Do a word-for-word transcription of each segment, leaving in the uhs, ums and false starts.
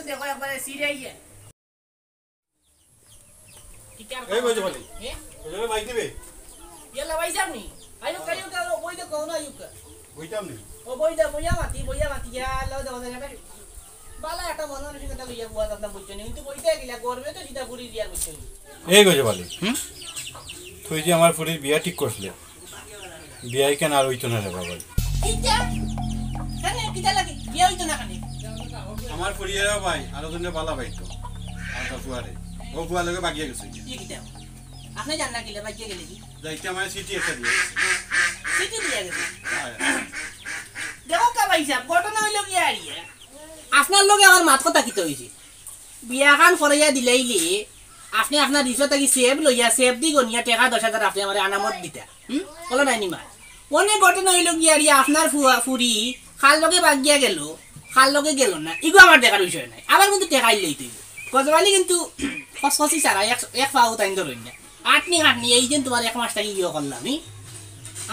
দেখো একবারে সিরিয়াইয়ে। কিতার এই বইতে বলি। এ? ওই জন্য বাইক দিবে? ইয়াল্লা ভাই যাবনি? আইউক্কা, আইউক্কা, ও বই দেখো, না আইউক্কা। বইতাম নি? ও বই দে, বইয়া মাতি, বইয়া মাতি, ইয়া আল্লাহ, দেখো, দেখো, দেখো। বালা একটা মন মানসিকতা লইয়া বুয়া থাকতাম, বুঝছো নি? কিন্তু বইতে গেলে গর্বে তো সিধা ঘুরি দিয়ার, বুঝছো নি? এই গজব আলী, হুম? তুই যে আমার ফুরির বিয়া ঠিক করছিলে, বিয়া ইখান আর অইতো না রে বাবা। কিতা? কেনে, কিতা লাগি? বিয়া অইতো না কেনে? আমার ফুরিয়ে রে ভাই, আরো জনে বালা পাইতো। আর তার ফুয়ারে। ও ফুয়ার লগে বাগিয়া গেছে। কি কিতা? আপনে জানলা কিলা বাগিয়া গেলে কি? যাইতে আমার চিঠি একটা দিয়া গেছে। চিঠি দিয়া গেছে? হ্যাঁ। দেখো কা ভাই সাহেব, ঘটনা অইলো কি আর ইয়ে? আপনার লগে আমার মাত কথা কিতা অইছে? বিয়াখান করাইয়া দিলাইলে আপনে আপনার রিসো থাকি সেব লইয়া, সেব দি গনিয়া টেকা দশ হাজার আপনে আমারে আনামত দিতা। হুম? বলো নাই নিমা? অনেক ঘটনা অইলো গিয়া রে, আপনার ফুয়া, ফুরি কার লগে বাগিয়া গেল, কার লগে গেল না, ইগু আমার দেখার বিষয় নাই। আবার কিন্তু টেকা ইল্লেই তুই। গজবালি কিন্তু খসখসি ছাড়া এক, এক পাও তাইন ধরইন না। আটনি আটনি এই যে তোমার এক মাস থাকি ইয়ে করলাম, ই?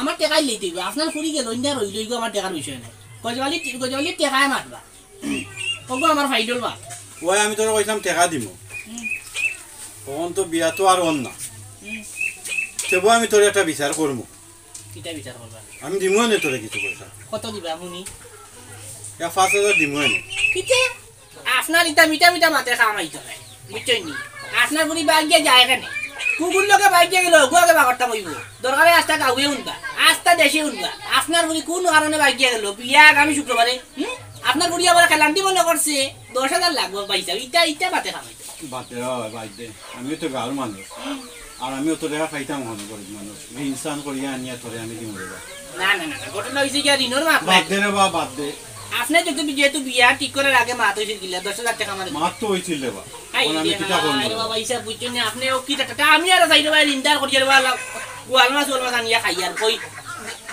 আমার টেকা ইল্লেই তুই। আপনার ফুরি গেল না রইল, ইগু আমার দেখার বিষয় নাই। গজবালি, গজবালি টেকায় মাতবা। ওগো আমার ফাইডল বা। ওই আমি তোরে কইছিলাম টেকা দিমু। হুম। তখন তো বিয়া তো আর অর না। হুম। তেবু আমি তোরে একটা বিচার করমু। কিতা বিচার করবা? আমি দিমু এনে তোরে কিছু পয়সা। কত দিবা হুনি? ইয়া পাঁচ হাজার দিমু এনে। কিতা? আপনার ইতা মিঠা মিঠা মাতে কাম আইতো নায়। বুঝছইন নি? আপনার ফুরি বাগিয়া যায় কেনে? কুকুর লগে বাগিয়া গেল, ওগু আগে বাগরটা কইবো। দরকারে আস্তা গাউয়ে উনবা, আস্তা দেশে উনবা। আপনার ফুরি কোন কারণে বাগিয়া গেল? বিয়া আগামী শুক্রবারে। হুম? আপনার ফুরি আবার খেলান্তি মনে করছে, দশ হাজার লাগবো পয়সা। ইতা, ইতা মাতে কাম আইতো। বাদ দে রে বাবা, বাদ দে। আমিও তো গাঁওর মানুষ। আর আমিও তো টেকা খাইতাম অখন, গরিব মানুষ। ঋণ সান করিয়া আনিয়া তোরে আমি দিমু রে বা। না, না, না, না, ঘটনা অইছে গিয়া ঋণর মাত নাই। বাদ দে রে বা, বাদ দে। আপনে যেহেতু, যেহেতু বিয়া ঠিক করার আগে মাত অইছিল কিলা, দশ হাজার টেকা মানে। মাত তো অইছিল রে বা। হায় অখন আমি রে কিতা করমু হায় রে রে বা? বাবা, ইসা বুঝছইন নি আপনে, ও কিতা টেকা? আমি আর যাই রে বা, ঋণদার করি রে বা, গোয়াল মাছ, গোয়াল মাছ আনিয়া খাই আর কই,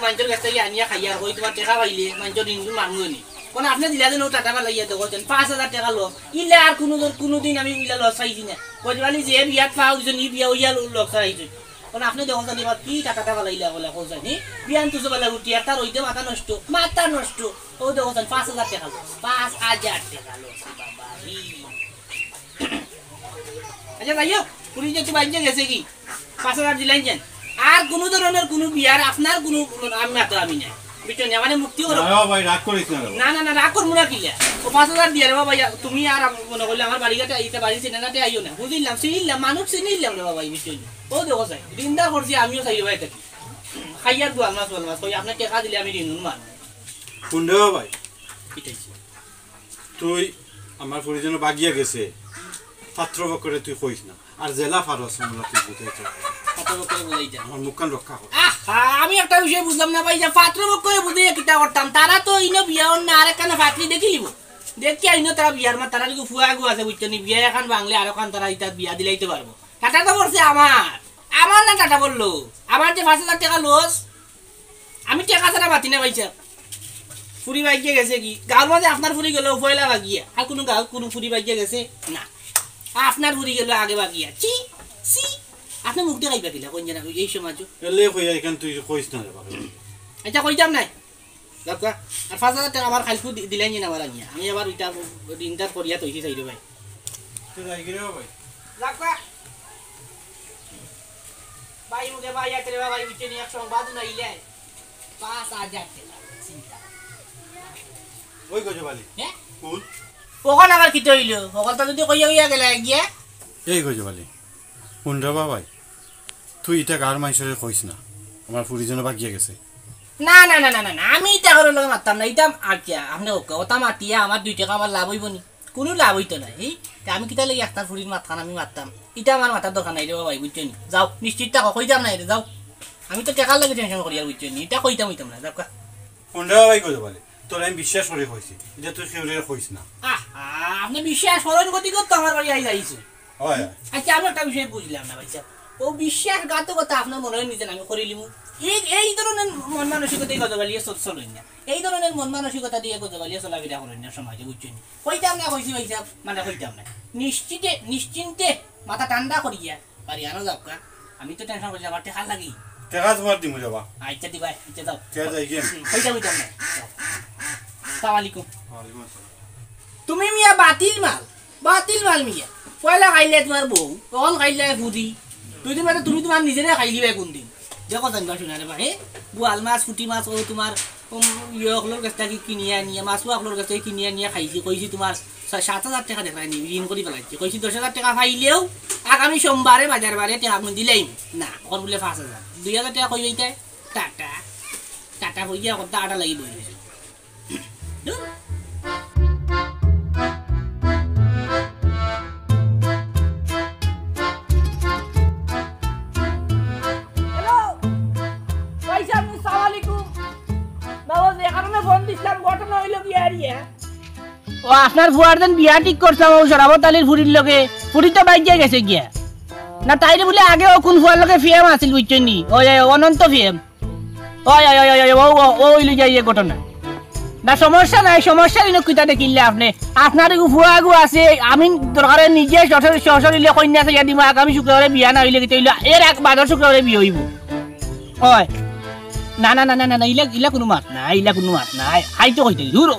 মানষর গেছ থাকি আনিয়া খাই আর কই, তোমার টেকা পাইলে মানষর ঋণ মারমু নি। অখন আপনে দিলা যেন ও টাটা ফালাইয়া দেখো যেন, পাঁচ হাজার টেকা লস। ইলা আর কুনু, কুনুদিন আমি ইলা লস পাইছি না। গজবালি যে বিয়াত পাও দিছইন, ই বিয়া অইয়া লস পাইছি। অখন আপনে দেখো যেন এবার কি টাটা ফালাইলা বলে কও যেন, ই বিয়ান তো সবাই উঠি, একটা রইতে মাথা নষ্ট, মাথা নষ্ট। ও দেখো যেন পাঁচ হাজার টেকা লস, পাঁচ হাজার টেকা লস, বাবা রে। আচ্ছা, যাই হোক, ফুরি যে তো বাইরে গেছে কি, পাঁচ হাজার দিলাইন যেন। আর কুনু ধরনের কুনু বিয়ার আপনার কুনু, আমি মাতো আমি নাই। বুঝছো নি? আমারে মুক্তি করো। না রে ভাই, রাগ করিস না রে ভাই। না, না, না, রাগ করমু না কিলা? ও পাঁচ হাজার দিয়া রে বাবা, ইয়া, তুমি আর আম-, মনে করলে আমার বাড়ি ঘাটে আইতে পারি, চিনে না তে আইও না। বুঝিলাম, চিনিলাম, মানুষ চিনিলাম রে বাবা, বুঝছো নি? ও দেখো চাই, দিনদার করছি, আমিও চাই রে ভাই থাকি। খাইয়ার দোয়াল মাছ, দোয়াল মাছ, কই আপনার টেকা দিলে আমি ঋণ মারমু। কোন রে ভাই? কিতা অইছে? তুই আমার ফুরি যেন বাগিয়া গেছে, পাত্রপক্ষরে তুই কইস না। আর যেলা পারস মামলা তুই বুঝাই যা। পাত্রপক্ষরে বুঝাই যা। আমার মুখখান রক্ষা কর। আহা, আমি একটা বিষয় বুঝলাম না ভাই, যে পাত্রপক্ষরে বুঝাইয়া কিতা করতাম? তারা তো ইনো বিয়া অর না, আরেকখানে পাত্রী দেখিলিবো। দেখিয়া ইনো তারা বিয়ার মা, তারা যদি ফুয়া গু আছে, বুঝছো নি? বিয়া এখান ভাঙলে আরোখান তারা ইতা বিয়া দিলাইতে পারবো। টাটা তো পড়ছে আমার, আমার না টাটা পড়লো, আমার যে পাঁচ হাজার টেকা লস, আমি টেকা ছাড়া মাতি না পাইছা। ফুরি বাগিয়া গেছে কি? গাঁওর মাঝে আপনার ফুরি গেল পয়লা বাগিয়া। আর কুনু গাঁওত কুনু ফুরি বাগিয়া গেছে? না। আপনার ফুরি গেল আগে বাগিয়া। ছি, ছি। আপনে মুখ দেখাইবা কিলা? কোন জানা এই সমাজও? এলে কইয়া এখান তুই কইস না রে বাবা। আচ্ছা, কইতাম নাই। যাউক্কা। আর পাঁচ হাজার টেকা আমার খাইলকু দি-, দিলাইন না আমার আনিয়া। আমি আবার ইটা ঋণটা করিয়া তৈরি চাই রে ভাই। তো যাই গিরে ভাই। যাউক্কা। ভাই মুখে ভাই আতে রে বাবা, এই বিচে নিয়ে এক সংবাদ উনাইলে। পাঁচ হাজার টেকা। চিন্তা। ওই গজবালি। হ্যাঁ? কোন? অখন আবার কিতা অইলো? অখন তো যদি কইয়া কইয়া গেলা গিয়া। এই গজবালি। কোন রে বাবাই? তুই ইটা গাঁওর মানষরে কইস না। আমার ফুরি যেন বাগিয়া গেছে। না, না, না, না, না, না, আমি ইটা কারোর লগে মাততাম না। ইটা আর কিয়া? আপনে কউক্কা, অতা মাতিয়া আমার দুই টেকা আমার লাভ অইবো নি? কুনু লাভ অইতো নায়। ই, তে আমি কিতার লাগি আখতার ফুরির মাতখান আমি মাততাম? ইটা আমার মাতার দরকার নাই রে বাবাই, বুঝছো নি? যাও, নিশ্চিত থাকো, কইতাম নায় রে, যাও। আমি তো টেকার লাগি tension করি আর, বুঝছো নি? ইটা কইতাম অইতাম না, যাউক্কা। কোন রে বাবাই কইতে পারে? তোরে আমি বিশ্বাস করি কইছি, ইটা তুই কেউরে কইস না। আহ, আহ, আপনে বিশ্বাস করইন গতিকে তো আমার বাড়ি আইজ আইছো। হয়, হয়। আচ্ছা, আমি একটা বিষয় বুঝলাম না, ভাই সাহেব। ও বিশ্বাসঘাতকতা আপনার মনে হয় নিজে আমি করিলিমু? এই, এই ধরনের মন মানসিকতা এই গজবালিয়ে চল-, চলইন না। এই ধরনের মন মানসিকতা দিয়া গজবালিয়ে চলাফেরা করইন না সমাজে, বুঝছইন? কইতাম না, কইছি ভাই সাহেব, মানে কইতাম না। নিশ্চিতে, নিশ্চিন্তে মাথা ঠান্ডা করিয়া বাড়ি আনো যাউক্কা। আমি তো tension করছি, আমার টেকা লাগি। টেকা তোমার দিমু রে বা। আচ্ছা, দিবা, আচ্ছা, যাও। কে যাই গেম? হুম, কইতাম, কইতাম না। যাও। আসসালামু আলাইকুম। ওয়ালাইকুম আসসালাম। তুমি মিয়া বাতিল মাল, বাতিল মাল মিয়া। পয়লা খাইলে তোমার বউ, অখন খাইলে ফুরি। দুই দিন বাদে তুমি তোমার নিজেরে খাইলিবায় কোন দিন? দেখো জানবা শুনারে বা, হে? বোয়াল মাছ, পুটি মাছ, ও তোমার, উম, ইয়ে অকলর গেছ থাকি কিনিয়া আনিয়া, মাছও অকলর গেছ থাকি কিনিয়া আনিয়া খাইছি, কইছি তোমার সা-, সাত হাজার টেকা দেখাই নি, ঋণ করি ফালাইছি। কইছি দশ হাজার টেকা পাইলেও আগামী সোমবারে বাজার বারে টেকা আমি দিলাইমু। না, অখন বুলে পাঁচ হাজার। দুই হাজার টেকা কই পাইতায়? টাটা। টাটা কইয়া কথা আটা লাগি বই রইছে। হ্যালো, ভাইসাব, আসসালামু আলাইকুম। বাবা, যে কারণে ফোন দিছিলাম, ঘটনা অইলো কি আর ইয়া? ও, আপনার ফুয়ার যেন বিয়া ঠিক করছিলাম, ও শরাফত আলীর ফুরির লগে, ফুরি তো বাইজ্জা গেছে গিয়া। না, তাইরে বুলে আগে ও কোন ফুয়ার লগে প্রেম আছিল, বুঝছইন নি? ওই, ওই, অনন্ত প্রেম। ওই, ওই, ওই, ওই, ওই, ও, ও, ও অইলো গিয়া ইয়ে ঘটনা। না, সমস্যা নাই, সমস্যা অইলো কিতা দেখিলে আপনে। আপনার এগু ফুয়া এগু আছে, আমি দরকারে নিজে সশরী-, সশরীরে কইন্যা চাইয়া দিমু, আগামী শুক্রবারে বিয়া না অইলে কিতা অইলো, এর আগ বাদর শুক্রবারে বিয়া অইবো। ওই। না, না, না, ইলা, ইলা কুনু মাত না, ইলা কুনু মাত না। আই তো কইতে, দূর।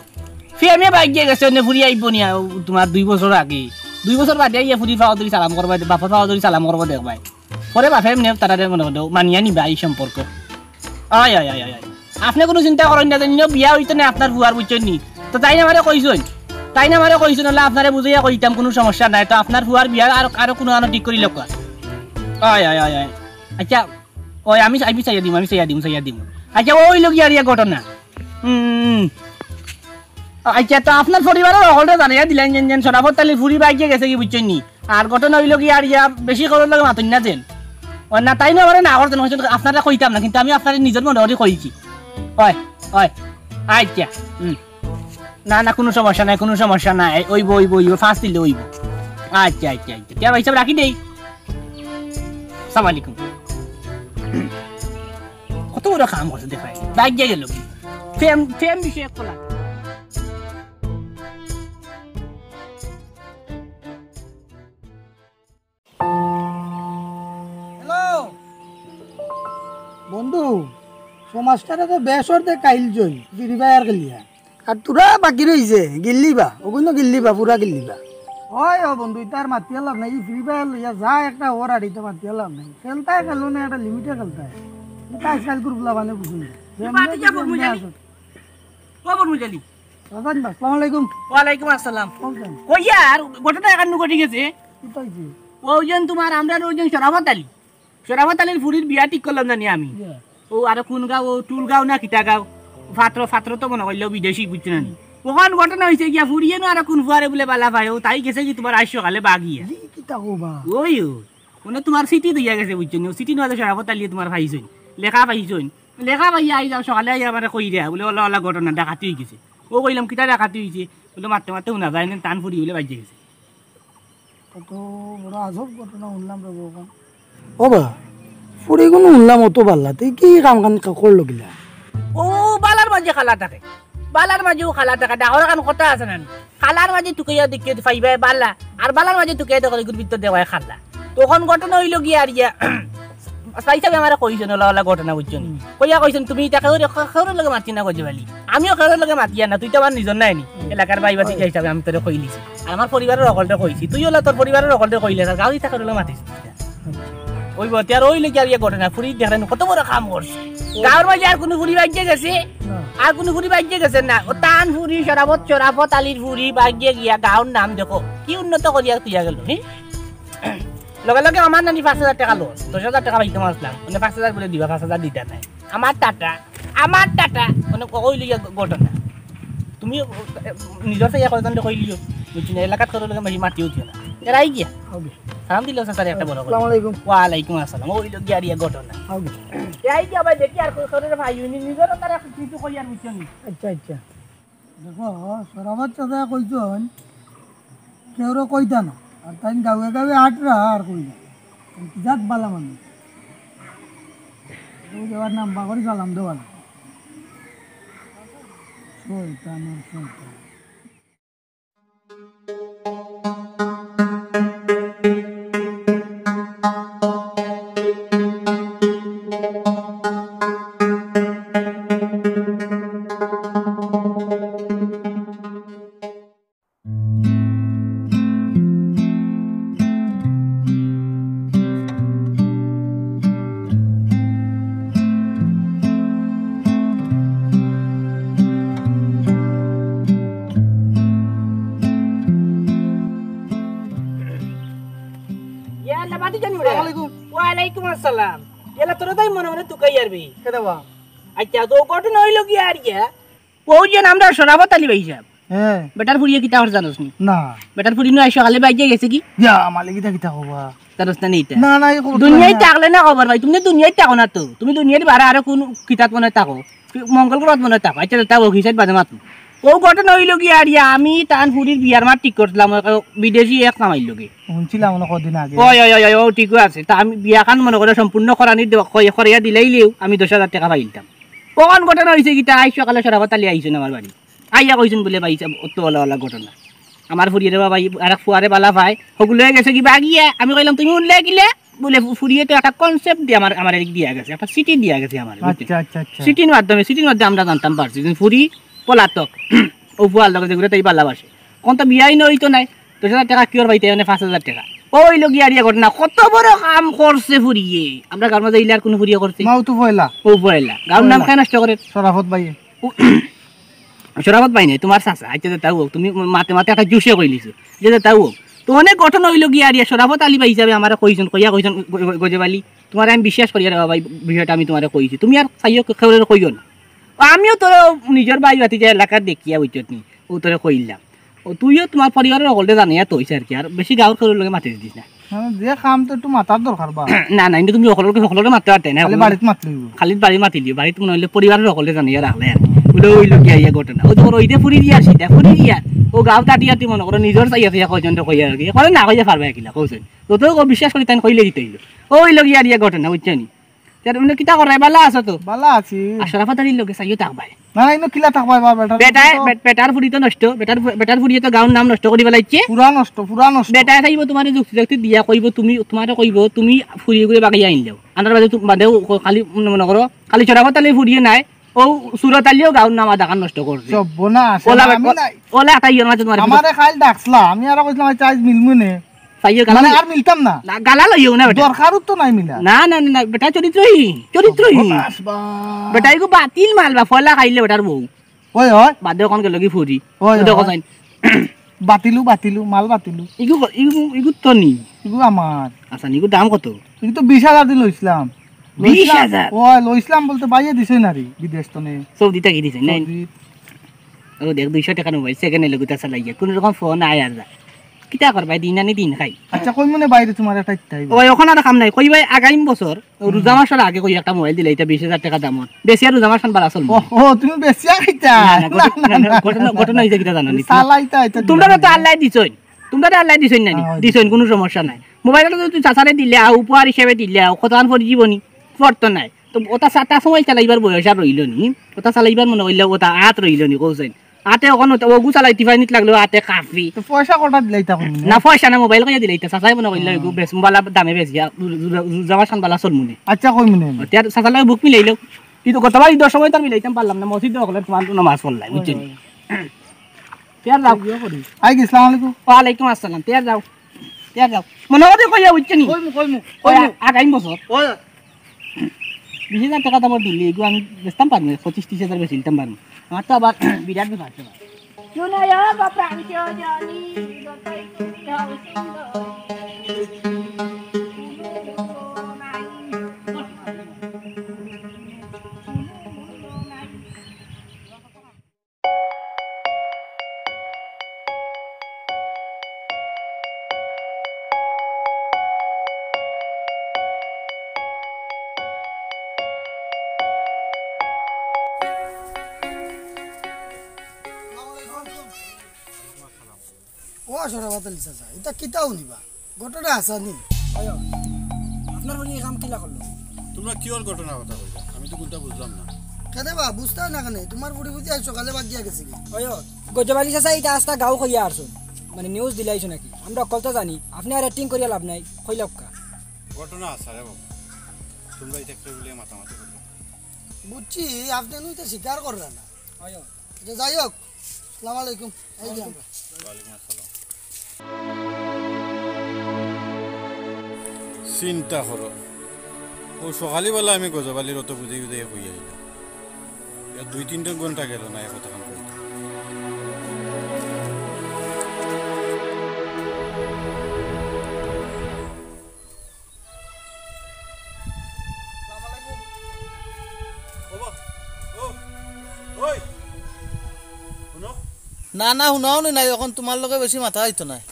প্রেমে বাইজ্জা গেছে, অনে ফুরি আইবো নি, আও, তোমার দুই বছর আগে। দুই বছর বাদে আইয়া ফুরির পাও ধরি সালাম করবা, বাপর পাও ধরি সালাম করবা দেখবায়। পরে বাপে এমনে তারারে মনে করো, মানিয়া নিবা এই সম্পর্ক। আয়, আয়, আয়, আয়, আয়। আপনে কুনু চিন্তা করইন না, যেন বিয়া অইতো না আপনার ফুয়ার, বুঝছইন নি? তো তাইন আমারে কইছইন, তাইন আমারে কইছইন, অইলে আপনারে বুঝাইয়া কইতাম, কুনু সমস্যা নাই। তো আপনার ফুয়ার বিয়া আর, আরো কুনু আনো ঠিক করি লউক্কা। আয়, আয়, আয়, আয়। আচ্ছা, ওই আমি, আমি চাইয়া দিমু, আমি চাইয়া দিমু, চাইয়া দিমু। আচ্ছা, অইলো গিয়া আর ইয়া ঘটনা। হুম। আচ্ছা, তো আপনার পরিবারর হকলরে জানাইয়া দিলাইন যেন, যেন শরাফত আলীর ফুরি বাইজ্জা গেছে গি, বুঝছইন নি? আর ঘটনা অইলো কি আর ইয়া, বেশি কেউর লগে মাতইন না যেন। ও না, তাইন আমারে না করছইন, কইছইন, আপনারে কইতাম না, কিন্তু আমি আপনারে নিজর মনে করি কইছি। ওই, ওই, আচ্ছা, হুম। না, না, কুনু সমস্যা নাই, কুনু সমস্যা নাই, অইবো, অইবো, অইবো, পাঁচ দিলে অইবো। আচ্ছা, আচ্ছা, আচ্ছা, তে ভাইসাব রাখি দেই। আসসালামু আলাইকুম। কত বড় কাম করছে দেখো, বাইজ্জা গেল কি? প্রেম, প্রেম বিষয়ে খোলা। হ্যালো। বন্ধু, সমাজটারে তো বেশ অর্ধেক কাইল জই, ফিরি ফায়ার খেলিয়া। আর তোরা বাকি রইছে, গিল্লি বা, ওগুলো গিল্লি বা, পুরা গিল্লি বা। ওই ও বন্ধু, ইতার মাতিয়া লাভ নাই, ই ফ্রি ফায়ার লইয়া যা একটা ওর আর ইতা মাতিয়া লাভ নাই। খেলতায় খেলো না, একটা লিমিটে খেলতায়। ইতা আজকাল গ্রুপ লাভানে বুঝুন। বাতি যা বলবো জানি। ও বলবো জানি। রাজান দা, আসসালামু আলাইকুম। ওয়ালাইকুম আসসালাম। কইয়া আর ঘটনা এখান ঘটি গেছে। কিতা অইছে? ওই জন তোমার, আমরা ওই জন শরাফত আলী। শরাফত আলীর ফুরির বিয়া ঠিক করলাম জানি আমি। ইয়া। ও আরো কোন গাঁও, ও টুলগাঁও না কিতা গাঁও? ফাত্র, ফাত্র তো মনে করলেও বিদেশি, বুঝছো না নি? ওখান ঘটনা অইছে গিয়া, ফুরিয়ে নু আরো কোন ফুয়ারে বুলে বালা পায়, ও তাই গেছে কি তোমার আইজ সকালে বাগিয়া। ই কিতা কবা? ওই, ওই। মানে তোমার চিঠি দিয়া গেছে, বুঝছো নি? ও চিঠি নু শরাফত আলীয়ে তোমার পাইছইন, লেখা পাইছইন। লেখা পাইয়া আইজ সকালে আইয়া আমারে কইরা, বুলে ওলা ওলা ঘটনা ডাকাতি অই গেছে। ও কইলাম, কিতা ডাকাতি অইছে? বুলে, মারতে মারতে হুনা যায় না, তান ফুরি বুলে বাইজ্জা গেছে। কত বড় আজব ঘটনা হুনলাম রে বউ। ও বা, ফুরি কুনু হুনলাম অত বালা, তুই কি কাম কান কা-, করলো কিলা? ও বালার মাঝে খালা থাকে, বালার মাঝেও খালা থাকে, ডাঙর খান কথা আছে না নি? খালার মাঝে তুকাইয়া দেখিয়া পাইবায় বালা, আর বালার মাঝে তুকাইয়া দেখো এগুর ভিতর দেওয়ায় খালা। তখন ঘটনা অইলো গিয়া আর ইয়া, ভাইসাবে আমারে কইছইন, ওলা ওলা ঘটনা বুঝছো নি? হুম। কইয়া কইছইন, "তুমি ইতা কেউরে, কেউর লগে মাতি না গজে বালি।" আমিও কেউর লগে মাতিয়ার না, তুই তো আমার নিজর নায় নি। হুম। এলাকার ভাই ভাতিজা হিসাবে আমি তোরে কইলিছি। আর আমার পরিবারর হকলরে কইছি, তুই ওলা তোর পরিবারর হকলরে কইলে, আর গাঁও ইতা কেউর লগে মাতিস না। আচ্ছা। ওই বতে আর ওই লেগে আর ইয়ে ঘটনা, ফুরি দেখলেন কত বড় কাম করছে। ও। গাঁওর মাঝে আর কুনু ফুরি বাইজ্জা গেছে? না। আর কুনু ফুরি বাইজ্জা গেছে না। ও তান ফুরি, শরাফত, শরাফত আলীর ফুরি বাইজ্জা গিয়া গাঁওর নাম দেখো, কি উন্নত করিয়া তুইয়া গেল, হি? লগে লগে আমার নানি পাঁচ হাজার টেকা লস, দশ হাজার টেকা পাইতাম আসলাম, মানে পাঁচ হাজার বুলে দিবা, পাঁচ হাজার দিতা নায়। আমার টাটা, আমার টাটা, মানে কইল ইয়া ঘটনা। তুমি, এ, নিজর চাইয়া কয়জনরে কইলিও, বুঝছো না, এলাকাত কেউর লগে বেশি মাতিও দিও না। এরাই গিয়া। ওকে। সালাম দিলেও চাচারে একটা বড় করে। আসসালামু আলাইকুম। ওয়ালাইকুম আসসালাম। ওই লোক গিয়া আর ইয়া ঘটনা। ওকে। এরাই গিয়া ভাই দেখি আর কেউরে পাইও নি, নিজর তারা কিছু কই আর বুঝছো নি। আচ্ছা, আচ্ছা। দেখো, শরাফত চাচায় কইছইন, কেউরে কইতা না। আর তাইন গাঁওয়ে গাঁওয়ে আটরা আর কই না। তাইন কি জাত বালা মানুষ। কেউ যাওয়ার নাম বাগরি সালাম দেওয়া না। শয়তান আর শয়তান। ওয়ালাইকুম আসসালাম। ইয়ালা তোরা তাই মনে মনে তুকাই আরবি। কেডা বা? আচ্ছা, তো ঘটনা অইলো কি আর ইয়া? অউ যে আমরার শরাফত আলী ভাইসাব। হ্যাঁ। বেটার ফুড়িয়ে কিতা করছে জানোস নি? না। বেটার ফুড়ি নু আইসো খালি বাইজে গেছে কি? ইয়া, মালিক ইতা কিতা কবা? জানোস না নি ইতা? না, না, এই খবর তো দুনিয়াত নাই না। থাকলে না খবর ভাই, তুমি দুনিয়াত থাকো না তো। তুমি দুনিয়ার বারে আরো কুন কিতাত মনে থাকো? মঙ্গল গ্রহত মনে থাকো। আচ্ছা, তা অউ হিসাব বাদে মাতো। অউ ঘটনা অইলো কি আর ইয়া, আমি তান ফুড়ির বিয়ার মাত ঠিক করছিলাম, অউ বিদেশি এক কামাইর লগে। শুনছিলাম অনো কদিন আগে। ওই, ওই, ওই, ওই, ও ঠিকও আছে। তা আমি বিয়াখান মনে করে সম্পূর্ণ করানি দে-, কই-, করাইয়া দিলাইলেউ আমি দশ হাজার টেকা পাইতাম। অখন ঘটনা অইছে কিতা, আইজ সকালে শরাফত আলী আইছইন আমার বাড়ি। আইয়া কইছইন বুলে, "ভাইসাব, অত অলা অলা ঘটনা। আমার ফুড়িয়ে রে বাবা, ই আরেক ফুয়ারে বালা পায়, হগুলো গেছে কি বাগিয়া।" আমি কইলাম, "তুমি উনলে কিলে?" বুলে, "ফু-, ফুড়িয়ে তো একটা concept দিয়া আমার, আমার এদিক দিয়া গেছে, একটা চিঠি দিয়া গেছে আমার।" আচ্ছা, আচ্ছা, আচ্ছা। চিঠির মাধ্যমে, চিঠির মাধ্যমে আমরা জানতাম পারছি যে ফুড়ি পলাতক। অউ ফুয়ার লগে যেগুরে তাই ভালাবাসে। অখন তো বিয়াই নইতো নায়। দশ হাজার টেকা কিওর পাইতে, মানে পাঁচ হাজার টেকা। অউ অইলো গিয়া আর ইয়া ঘটনা, কত বড় কাম করছে ফুড়িয়ে। আমরা গাঁওর মাঝে ইলা আর কুনু ফুড়িয়ে করছে? মাও তো পয়লা। অউ পয়লা। গাঁওর নাম পয়লা। কে নষ্ট করে? শরাফত ভাইয়ে। ও, শরাফত ভাই নাই, তুমার চাচা। আচ্ছা, যেতা অউক, তুমি মাতে মাতে একটা জুশে কইলিছো। যে যেতা অউক। তো অনেক ঘটনা অইলো গিয়া আর ইয়া, শরাফত আলী ভাইসাবে আমারে কইছইন, কইয়া কইছইন, গ-, গ-, গজব আলী, তুমারে আমি বিশ্বাস করি রে বাবা, ই বিষয়টা আমি তুমারে কইছি। তুমি আর চাইও কেউরে কইও না। আমিও তোরে নিজর ভাই ভাতিজা এলাকার দেখিয়া, বুঝছত নি? অউ তোরে কইলাম। অউ তুইও তুমার পরিবারর হকলরে জানাইয়া থইছ আর কি, আর বেশি গাঁওর কেউর লগে মাতি দিস না। মানে, যে কাম তো একটু মাতার দরকার বা। না, না, কিন্তু তুমি হকলরে, হকলরে মাততে পারতে না। খালি বাড়িত মাতলে অইবো। খালি বাড়িত মাতিলিও, বাড়িত মনে অইলে পরিবারর হকলরে জানাইয়া রাখলে আর। অউটা অইলো গিয়া ইয়া ঘটনা। অউ তো অইতে ফুড়ি দিয়া, সিধা ফুড়ি দিয়া। অউ গাঁও কাটিয়া তুই মনে করো, নিজর চাইয়া চাইয়া কয়জনরে কইয়া আর কি। কইলে না কইয়া পারবা কিলা, কওছইন। যত অউক বিশ্বাস করি তাইন কইলে দিতে অইলো। অউ অইলো গিয়া আর ইয়া ঘটনা, বুঝছো নি? তে তুমি কিতা কররায়, বালা আছো তো? বালা আছি। আর শরাফত আলীর লগে চাইও থাকবায়। না, না, ইনো কিলা থাকবায় বা, বেটার বেটায়, তো বে-, বেটার ফুড়ি তো নষ্ট, বেটার ফু-, বেটার ফুড়িয়ে তো গাঁওর নাম নষ্ট করি ফালাইছে। পুরা নষ্ট, পুরা নষ্ট। বেটায় চাইবো তুমারে যুক্তি যুক্তি দিয়া কইবো, তুমি, তুমারে কইবো, তুমি ফুড়ি গুরে বাগাইয়া আনলাও। আনার বাদে তু-, বাদেও ক-, খালি মনে, মনে করো, খালি শরাফত আলীর ফুড়িয়ে নায়, অউ সুরত আলীও গাঁওর নাম আদাখান নষ্ট করছে। সর্বনাশ, ওলা আমি বে-, নাই। ওলা একটা ইয়ের মাঝে তুমারে আমারে খাইল ডাকছলা, আমি আরো কইছলাম, "আচ্ছা, আইজ মিলমু নে।" চাইও গালা মানে লইও। আর মিলতাম না। না, গালা লইও না বেটা। দরকারও তো নাই মিলা। না, না, না, না, বেটা চরিত্রহীন, চরিত্রহীন। সর্বনাশ বা। বেটা, ইগু বাতিল মাল বা, পয়লা খাইলে বেটার বউ। অয়, অয়। বাদে অখন গেল কি ফুড়ি। অয়, অয়। দেখো চাইন। বাতিলু, বাতিলু, মাল বাতিলু। ইগু, ইগু, ইগু তো নি। ইগু আমার। আচ্ছা, ইগুর দাম কত? ইগু তো বিশ হাজার দি লইছলাম। বিশ হাজার? অয়, লইছলাম বলতে ভাইয়ে দিছইন না রে, বিদেশ তনে। সৌদি থাকি দিছইন, নাই? সৌদি। অউ দেখ, দুইশো টেকার মোবাইল, second hand গুতা চালাইয়া, কুনু রকম ফোন আয় আর যা। কিতা করবায়, দিন আনি দিন খাই। আচ্ছা, কইমু নে ভাইরে তুমারে একটা ইতা অইবো। অয়, অখন আর কাম নাই, কইবায় আগামী বছর, অউ রোজা মাসর আগে কই একটা মোবাইল দিলাইতা বিশ হাজার টেকা দামর। বেশি আর রোজা মাস খান বালা চলমু। ও, ও, তুমি বেশি আর ইতা? না, না, ঘটনা, না, না, না, ঘটনা, না, ঘটনা অইছে কিতা জানো নি? চালাইতা ইতা তুমরারে তো আল্লায় দিছইন, তুমরারে আল্লায় দিছইন না নি? হ্যাঁ, দিছইন, কুনু সমস্যা নাই। মোবাইল তো তুমি চাচারে দিলাও, উপহার হিসাবে দিলাও, কতখান পড়ি জীবনী পড়তো নায়। তো ওটা সা-, তার সময় চালাইবার বয়স আর রইলো নি। ওটা চালাইবার মনে করিলে ওটা আত রইলো নি, কওছইন। আতে অখন ওটা ওগু চালাইতে পারিনিত লাগলো, আতে কাফি। তো পয়সা কটা দিলাইতা কইমু নে? না, পয়সা না, মোবাইল কইয়া দিলাইতা। চাচাই মনে করিলে ওগু বেশ, বালা দামে বেশ গিয়া, রু-, রু-, রু-, রুজা মাস খান বালা চলমু নে। আচ্ছা, কইমু নে আমি। তে আর চাচার লগে বুক মিলাইলো। কিন্তু গতবার ইদর সময় তো আর মিলাইতাম পারলাম না, মসজিদো অকলে তুমার নামাজ পড়লাই, বুঝছো নি? তে আর যাও। আই গি, আসসালামু আলাইকুম। ওয়ালাইকুম আসসালাম, তে আর যাও। তে আর যাও। মনো করি কইয়া, বুঝছো নি? কইমু, কইমু, ওই কইমু। আ-, আগামী বছর। ওই। বিশ হাজার টেকা দামর দিলে, এগু আমি বেচতাম পারমু, পঁচিশ ত্রিশ হাজার বেচিলতাম পারমু। আমার তো আবার বিরাট বেপার আছে। ও শরাফত আলী চাচা, ইতা কিতা হুনিবা? ঘটনা আছে নি? অয়, আপনার ফুড়ি ই কাম কিলা করলো? তুমরা কিওর ঘটনার কথা কইরা? আমি তো কুন্তা বুঝলাম না। কেনে বা, বুঝতায় না কেনে? তুমার ফুড়ি বুঝি আইজ সকালে বাগিয়া গেছে গি? অয়, গজব আলী চাচা, ইতা আস্তা গাঁও কইয়া আরছইন। মানে news দিলাইছো নাকি? আমরা অকল তো জানি, আপনে আর acting করিয়া লাভ নাই, কইলাউক্কা। ঘটনা আছে রে বাবা, তুমরা ইতা কেউ বলে মাতামাতি করো। বুঝছি, আপনে নু ইতা স্বীকার কররা না। অয়। আচ্ছা, যাই হোক, আসসালামু আলাইকুম। এই যে আমরা। ওয়ালাইকুম আসসালাম। চিন্তা করো, অউ সকালবেলা আমি গজব আলীর অত বুঝাই বুঝাই কই আইলাম, এর দুই তিনটা ঘন্টা গেল না, এ কথাখান কইতে। না, না, হুনাও নি নাই, অখন তুমার লগে বেশি মাতা অইতো নায়।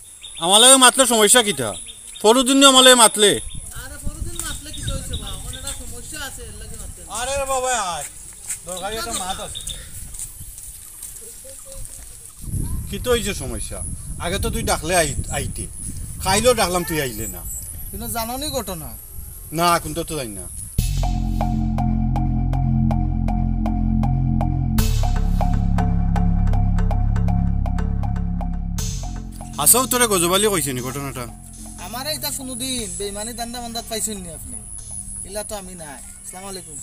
আমার লগে মাতলে সমস্যা কিতা? পরদিন আমার লগে মাতলে। আরে, পরদিন মাতলে কিতা অইছে বা? অখন একটা সমস্যা আছে, এর লাগি মাততে না। আরে রে বাবা, আয়। দরকারি একটা মাত আছে। কিতা অইছে সমস্যা? আগে তো তুই ডাকলে আই-, আইতে। কাইলও ডাকলাম, তুই আইলে না। কিন্তু জানো নি ঘটনা? না, কুন্তা তো জানি না। হাছাউ তোরে গজব আলী কইছে নি ঘটনাটা? আমারে ইতা কুনুদিন বেইমানি ধান্দা বান্দাত পাইছইন নি আপনে? ইলা তো আমি নায়। আসসালামু আলাইকুম।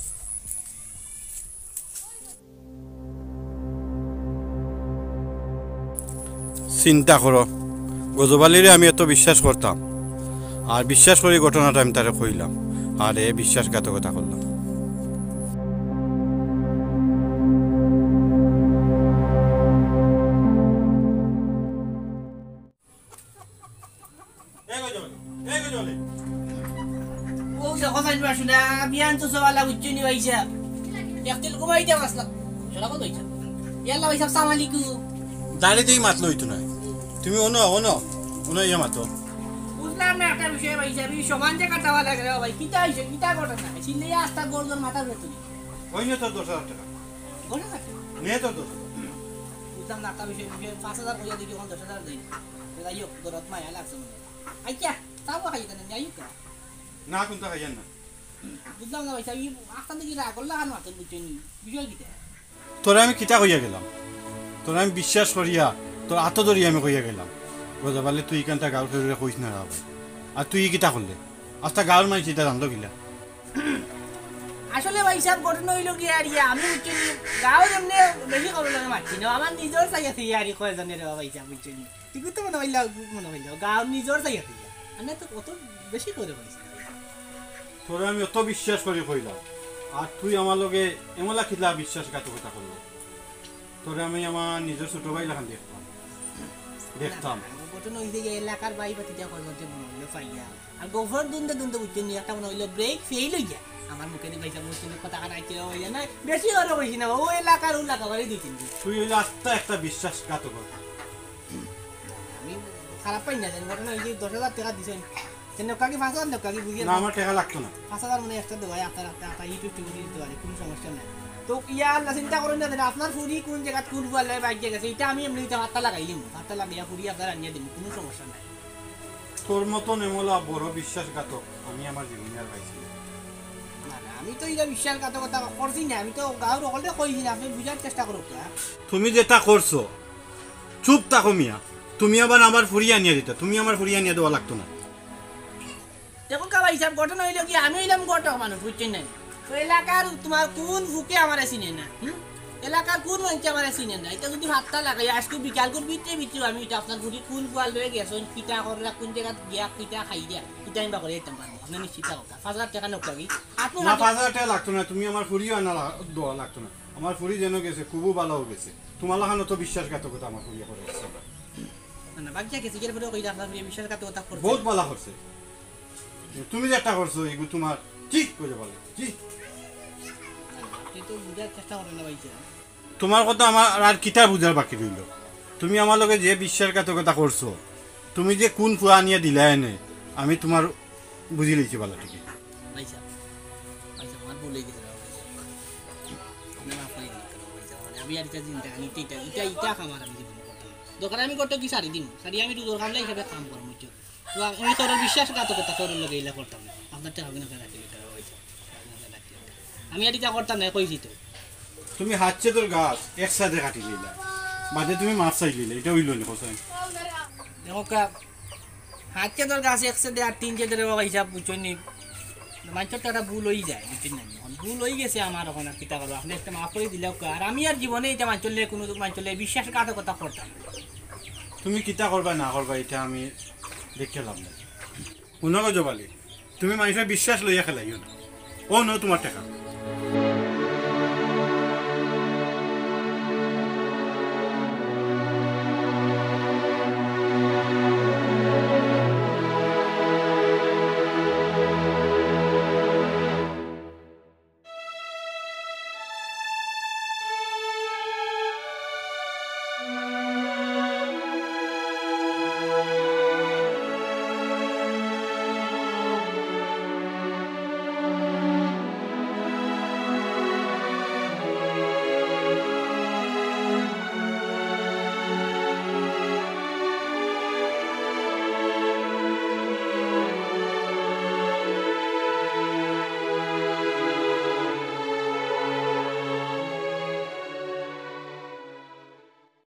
চিন্তা করো, গজব আলীরে আমি এত বিশ্বাস করতাম, আর বিশ্বাস করি ঘটনাটা আমি তারে কইলাম, আর এ বিশ্বাসঘাতকতা করলাম। ও দেখো চাইন বাসু না, বিয়ান তো সবালা বুঝছো নি ভাইসাব। একদিন ঘুমাইতে আসলাম। সারা বল ভাইসাব। ইয়াল্লা ভাইসাব, সালাম আলাইকুম। দাঁড়িয়ে দিয়ে মাতলে অইতো নায়। তুমি অনো, অনো, অনো ইয়ে মাতো। বুঝলাম না একটা বিষয় ভাইসাব, এই সমান যে কাটাওয়া লাগে রে ভাই, কিতা অইছে, কিতা ঘটনা? চিল্লে আস্তা গোল গোল মাথা ঘুরে তুলি। ওই নে তোর দশ হাজার টাকা। ঘটনা কি? নে তোর দশ হাজার। বুঝলাম না একটা বিষয়, বিষয় পাঁচ হাজার কইয়া দেখি, অখন দশ হাজার দেই। যাই হোক, দরদ মায়া লাগছে মনে হয়। আচ্ছা, তাও খাইতে না, যাই হোক। না, কুন্তা খাইয়ার না। বুঝলাম না ভাইসাব, এই আস্তা দেখি রাগ করলা কেন মাথায় বুঝছো নি? বিষয় কিতা? তোরে আমি কিতা কইয়া গেলাম? তোরে আমি বিশ্বাস করিয়া, তোর আতো ধরিয়া আমি কইয়া গেলাম। গজব আলী, তুই ইখানটা গাঁওর কেউরে কইস না রে ভাই। আর তুই কিতা করলে? আস্তা গাঁওর মাইনষে ইতা জানলো কিলা? আসলে ভাইসাব ঘটনা অইলো কি আর ইয়া, আমি বুঝছো নি, গাঁওর এমনে বেশি খবর লগে মাতছি না, আমার নিজর চাইয়া চাইয়া আর কয়জনের ভাইসাব বুঝছো নি। তুই তো মনে অইলা, মনে অইলা, গাঁওর নিজর চাইয়া চাইয়া। আমি তো অত বেশি করে বলিস না। তোরে আমি অত বিশ্বাস করি কইলাম, আর তুই আমার লগে এমলা কিলা বিশ্বাসঘাতকতা করলে। তোরে আমি আমার নিজর ছোট ভাই লাখান দেখতাম, দেখতাম। না, না, ঘটনা অইছে গিয়া এলাকার ভাই ভাতিজা কয়জনরে মনে অইলো পাইয়া। আর গফর দুন্দে দুন্দে বুঝছো নি, একটা মনে অইলো brake fail অইয়া। আমার মুখে দি ভাইসাব বুঝছো নি, কথা কান আইছে অইয়া না, বেশি ওরে কইছি না, ও এলাকার ও লাগা বাড়ি দুই তিন দিন। তুই অইলে আস্তা একটা বিশ্বাসঘাতক। আমি খারাপ পাই না, জানি ঘটনা অইছে দশ হাজার টাকা দিছইন। সে নেউক্কা কি পাঁচ হাজার নেউক্কা কি বুঝিয়া না, আমার টাকা লাগতো না। পাঁচ হাজার মানে extra দেওয়া, আপনার, আপনার, আপনার YouTube টিউব দিতে পারে, কুনু সমস্যা নাই। তো ইয়া আল্লাহ চিন্তা করইন না, জানি আপনার ফুরি কুন জাগাত কুন ফুয়ার লগে বাইক গেছে, ইটা আমি এমনে ইটা পাত্তা লাগাই দিমু, পাত্তা লাগাইয়া ফুরি আপনার আনিয়া দিমু, কুনু সমস্যা নাই। তোর মতন এমলা বড় বিশ্বাসঘাতক আমি আমার জীবনে আর পাইছি না। না, না, আমি তো ইটা বিশ্বাসঘাতকতা করছি না, আমি তো গাঁওর হকলরে কইছি না, আপনে বুঝার চেষ্টা করউক্কা। তুমি যেটা করছো, চুপ থাকো মিয়া, তুমি আবার আমার ফুরি আনিয়া দিতা, তুমি আমার ফুরি আনিয়া দেওয়া লাগতো না। দেখউক্কা ভাইসাব, ঘটনা অইলো কি, আমি অইলাম ঘটক মানুষ, বুঝছইন না? তো এলাকার তুমার কুন ফুকে আমারে চিনে না, হুম? এলাকার কুন মাইনষে আমারে চিনে না? ইটা যুদি পাত্তা লাগাই, আইজকু বিকালকুর ভিতরে ভিতরে আমি ইটা আপনার ফুরি কুন ফুয়ার লগে গেছইন, কিতা কররা, কুন জাগাত গিয়া কিতা খাইরা, ইটা আমি বার করি দিতাম পারমু। আপনে নিশ্চিত থাকউক্কা। পাঁচ হাজার টাকা নেউক্কা কি? আপনে না, পাঁচ হাজার টাকা লাগতো না, তুমি আমার ফুরিও আনা লা-, দেওয়া লাগতো না। আমার ফুরি যেন গেছে, খুবউ ভালা গেছে। তুমার লাখান অত বিশ্বাসঘাতকতা আমার ফুরিয়ে করে গেছে। না, না, বাদ দিয়া গেছে, এর পরেও কইরা আপনার ফুরিয়ে বিশ্বাসঘাতকতা করছে। বউত ভালা করছে। তুমি যেটা করছো, এগু তুমার ঠিক করে বলে, ঠিক। আপনে তো বুঝার চেষ্টা করইন না ভাইসাব। তুমার কথা আমার আর কিতা বুঝার বাকি রইলো? তুমি আমার লগে যে বিশ্বাসঘাতকতা করছো, তুমি যে কুন ফুয়া আনিয়া দিলায় এনে, আমি তুমার বুঝিলাইছি ভালা ঠিকই। ভাইসাব, ভাইসাব, আমার ভুল অইগেছে রে ভাইসাব। আপনে মাফ করি দিন ভাইসাব, মানে আমি আর ইটা চিন্তা, ইটা, ইটা, ইটা কাম আর আমি জীবনে করতাম না। দরকার আমি করতে কি সারি দিমু, সারি আমি তো দরকার নাই হিসাবে কাম করমু, বুঝছো? তো আমি তোর বিশ্বাসঘাতকতা তোর লগে ইলা করতাম না। আপনার টেকা বিনা ফেরা দিলে টেকা হইতো। আমি আর ইটা করতাম না, কইছি তো। তুমি হাত চেদর গাছ এক সাইডে কাটি দিলা, বাদে তুমি মাফ চাই দিলে, ইটা অইলো নি, হোসেন? দেখউক্কা, হাত চেদর গাছ এক সাইডে আর তিন সাইডে রে বাবা হিসাব বুঝছইন নি? মাইনষর তো একটা ভুল অই যায়, বুঝছইন না? অখন ভুল অই গেছে আমার, অখন আর কিতা করবো? আপনে একটা মাফ করি দিলাউক্কা। আর আমি আর জীবনে ইটা মাইনষর লগে কুনু মাইনষর লগে বিশ্বাসঘাতকতা করতাম না। তুমি কিতা করবা না করবা, ইটা আমি দেখিয়া লাভ নাই। হুনো গজব আলী, তুমি মাইনষর বিশ্বাস লইয়া খেলাইও না। অউ নেও তুমার টেকা।